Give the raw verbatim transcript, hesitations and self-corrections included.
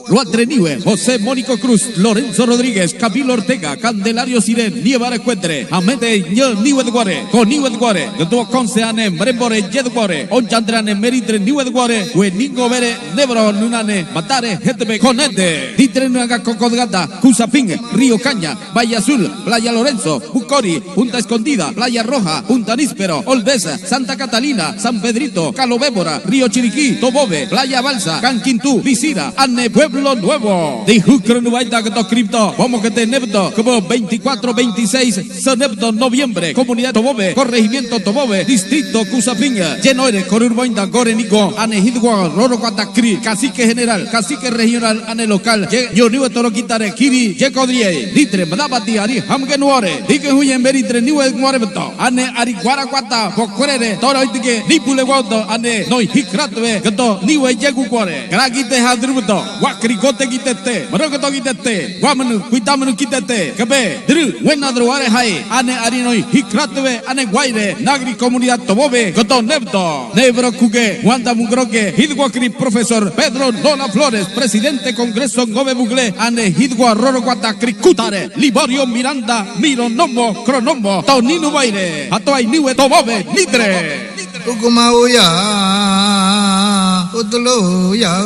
Ruatre Niue, José Mónico Cruz, Lorenzo Rodríguez, Camilo Ortega, Candelario Sirén, Nievare Cuetre, Amete Ñe Niue Duare, Ko Niue Duare, Gdo Conce ane Mrembore Ye Duare, Onjandre ane Meritre Niue Duare, Weningobere Nebro Nunane, Matare Hetebe Conete, Ditre Nunaga Cocodgata, Cusapín, Río Caña, Valle Azul, Playa Lorenzo, Bucori, Punta Escondida, Playa Roja, Punta Níspero, Olvesa, Santa Catalina, San Pedrito, Calobébora, Río Chiriquí, Tobobe, Playa Balsa, Canquintú, Visira, ane Pueblo Nuevo. Dihukronu baida gdo kripto, bomo kete nebdo, kbo veinticuatro veintiséis, se nebdo noviembre, comunidad Tobobe, corregimiento Tobobe, distrito Cusapín. Yenoere korur baida gore nigo, ane hidwa roro kwata kri, cacique general, cacique regional, ane local, ye, yo niwe toro kitare kiri, ye kodriei, ditre mdabati ari hamge nuore, dike huye meritre niwe nuore beto, ane ari guara kwata, bokurere, toro itike, nipule woto, ane, noi hikratwe, geto, niwe yegu kuore, krakite hadru beto, wakri gote kitete, mrogoto kitete, wamnu, kuitamnu kitete, kebe, dru, wenadru are hai, ane ari noi hikratwe, ane guaire, nagri comunidad Tobobe, geto nebto. Nebro kuge, wanda mungroke, hidwa kri profesor Pedro Lola Flores, presidente Congreso Ngobe Bugle, ane hidwa roro kwata kri kutare, Liborio Miranda, Miro Nomo, Kronomo, Toninu Baire, Hatoai Niue Tobobe, Nitre. Ukuma uya, utulu uya.